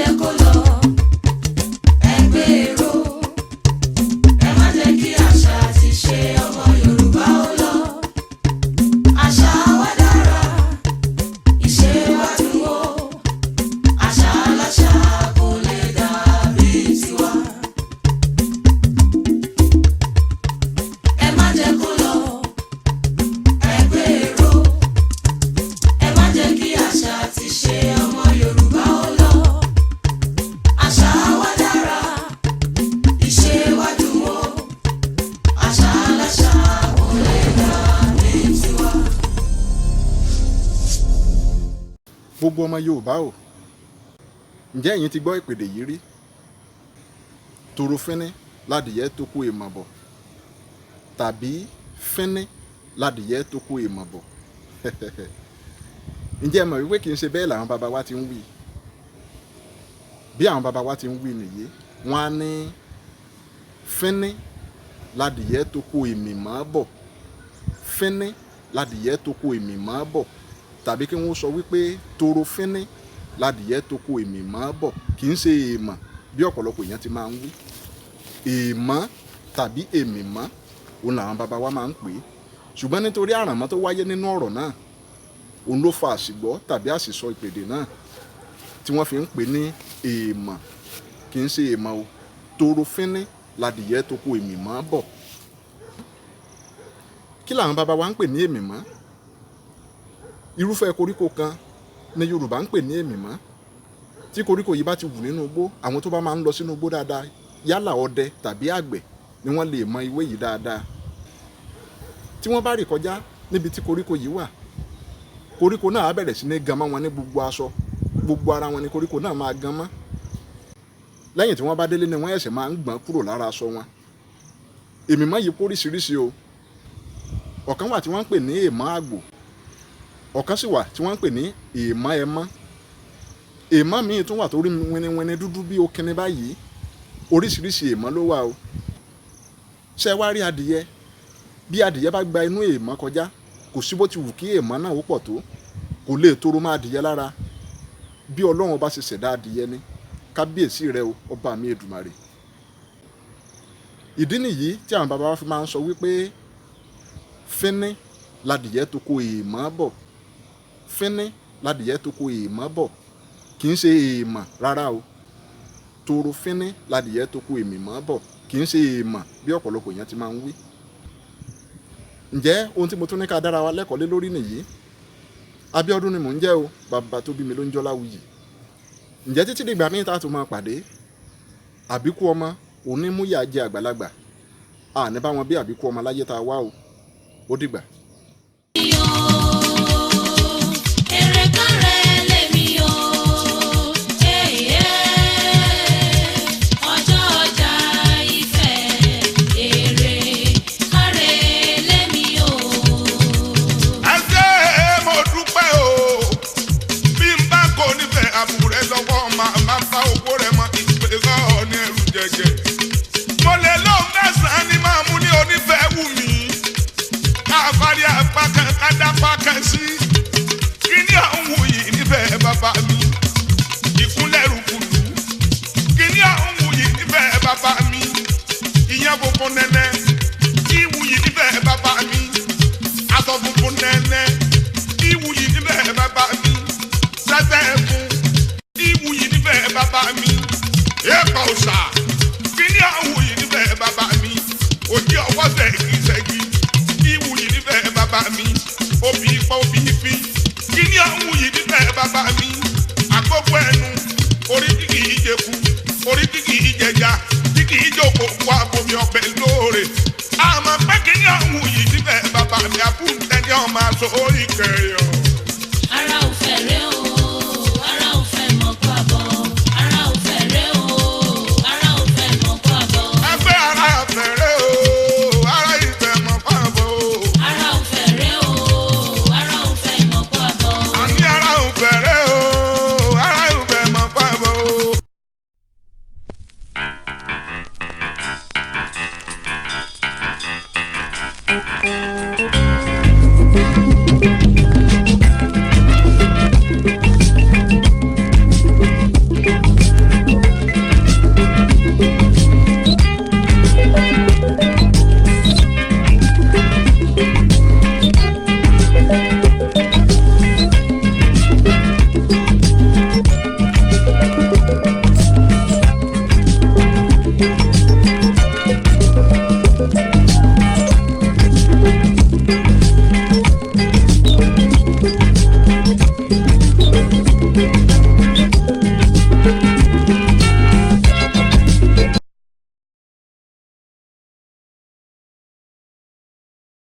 Jẹ́ kó lọ, ẹ gbé èrò. Ẹ má jẹ́ kí àṣà àti ìṣe ọmọ Yorùbá ó lọ. Àṣà wa dára, ìṣe wa dùn ó. Àṣà aláṣà kò lè dàbí tiwa. Ẹ má jẹ́ kó lọ, ẹ gbé èrò. Ẹ má jẹ́ kí àṣà àti ìṣe ọmọ Yorùbá ó lọ. Àṣà wa dára, ìṣe wa dùn ó. Àṣà aláṣà kò lè dàbí tiwa. Gbogbo ọmọ Yorùbá o, ǹjẹ́ ẹ̀yin ti gbọ́ ìpèdè yìí rí? Toro fínní ládìyẹ tó kó èèmọ̀ bọ̀, tàbí fínní ládìyẹ tó kó èèmọ̀ bọ̀. Ǹjẹ́ ẹ mọ̀ wípé kì í ṣe bẹ́ẹ̀ làwọn bàbá wa ti ń wí? Bí àwọn bàbá wa ti ń wí nìyí, wọ́n á ní fínní ládìyẹ tó kó èmìmọ́ bọ̀, fínní ládìyẹ tó kó èmìmọ́ bọ̀, tàbí kí wọ́n sọ wípé toro fínní ládìyẹ tó kó èmìmọ́ bọ̀. Kì í ṣe èèmọ̀ bí ọ̀pọ̀lọpọ̀ èèyàn ti máa ń wí. Èèmọ̀ tàbí èmìmọ́ òun làwọn bàbá wa máa ń pè é, ṣùgbọ́n nítorí àràmọ́ tó wáyé nínú ọ̀rọ̀ náà, òun ló fa àṣìgbọ́ tàbí àṣìsọ ìpèdè náà tí wọ́n fi ń pè ní èèmọ̀. Kì í ṣe èèmọ̀ o, toro fínní ládìyẹ tó kó èmìmọ́ bọ̀. Kí làwọn bàbá wa ń pè ní èmìmọ́? Irúfẹ́ koríko kan ní Yorùbá ń pè ní èmìmọ́. Tí koríko yìí bá ti wù nínú igbó, àwọn tó bá máa ń lọ sínú igbó dáadáa, yálà ọdẹ tàbí àgbẹ̀, ni wọ́n lè mọ ewé yìí dáadáa. Tí wọ́n bá rìn kọjá níbi tí koríko yìí wà, koríko náà á bẹ̀rẹ̀ sí ní gan mọ́ wọn ní gbogbo aṣọ, gbogbo ara wọn ni koríko náà máa gan mọ́. Lẹ́yìn tí wọ́n bá délé ni wọ́n ẹ̀sẹ̀ máa ń gbọ̀n kúrò lára aṣọ wọn. Èmìmọ́ yìí póríṣiríṣi o. Ọ̀kan wà tí wọ́n ń pè ní èèmọ́ àgbò, ọ̀kan sì wà tí wọ́n ń pè ní èèmọ́ ẹmọ́. Èèmọ́ míì tún wà tó rí winiwini dúdú bí okinni báyìí. Oríṣiríṣi èèmọ́ ló wà o. Ṣé wá rí adìyẹ? Bí adìyẹ bá gba inú èèmọ́ kọjá, kò sí bó ti wù kí èèmọ́ náà ó pọ̀ tó, kò lè toro mọ́ adìyẹ lára. Bí Ọlọ́run bá ṣe ṣẹ̀dá adìyẹ ni. Kábíyèsí rẹ o, ọba mi Èdùmàrè. Ìdí nìyí tí àwọn bàbá wa fi máa ń sọ wípé fínní ládìyẹ tó kó èèmọ́ bọ̀, fínní ládìyẹ tó kó èèmọ́ bọ̀. Kì í ṣe èèmọ̀ rárá o, toro fínní ládìyẹ tó kó èmìmọ́ bọ̀, kì í ṣe èèmọ̀ bí ọ̀pọ̀lọpọ̀ èèyàn ti máa ń wí. Ǹjẹ́ ohun tí mo tún ní ká dára wa lẹ́kọ̀ọ́ lé lórí nìyí? Abíọ́dún ni mò ń jẹ́ o, bàbá tó bí mi ló ń jọ́ Láwùyí. Ǹjẹ́ títí dìgbà míì tá a tún máa pàdé, àbíkú ọmọ òní múyà jẹ àgbàlagbà, àní bá wọn bí àbíkú ọmọ láyé tá a wá o. Ó dìgbà. Èrè kárẹ̀ lèmi o, ọjọ́ ọjà ìfẹ́, èrè kárẹ̀ lèmi o. Ẹ ṣé, mo dúpẹ́ o. Bí n bá kò nífẹ̀ẹ́ àbúrẹ́ lọ́wọ́, máa máa bá owó rẹ̀ mọ ìpè sọ́ọ̀ ní ẹrù jẹjẹ. Mo lè lóun mẹ́sàn-án ní máa mú ní onífẹ̀ẹ́ wù mí. Káfárí apá kan kádápá kan sí. Kí ni à ń wù yìí nífẹ̀ẹ́ bàbá mi? Ìkúnlẹ̀ rúkúlù. Kí ni à ń wù yìí nífẹ̀ẹ́ bàbá mi? Ìyẹn funfun nẹ́nẹ́. Ìwù yìí nífẹ̀ẹ́ bàbá mi. Aṣọ funfun nẹ́nẹ́. Ìwù yìí nífẹ̀ẹ́ bàbá mi. Sẹ́sẹ́ fún. Ìwù yìí nífẹ̀ẹ́ bàbá mi. Èèpà òòṣà. Kí ni à ń wù yìí nífẹ̀ẹ́ bàbá mi? Òjì ọwọ́ sẹ́gi sẹ́gi. Ìwù yìí nífẹ̀ẹ́ bàbá mi. Obì ipá obì ìfín. Kí ni à ń wù yìí nífẹ̀ẹ́ bàbá mi? Àkókò ẹnu. Orí tí kì í jẹku. Orí tí kì í jẹja. Tí kì í jókòó wá bomi ọbẹ̀ lóore. Àmọ́ pé kí ni à ń wù yìí nífẹ̀ẹ́ bàbá mi? Àbúntẹ́ni ọmọ aṣọ orí kẹyọ.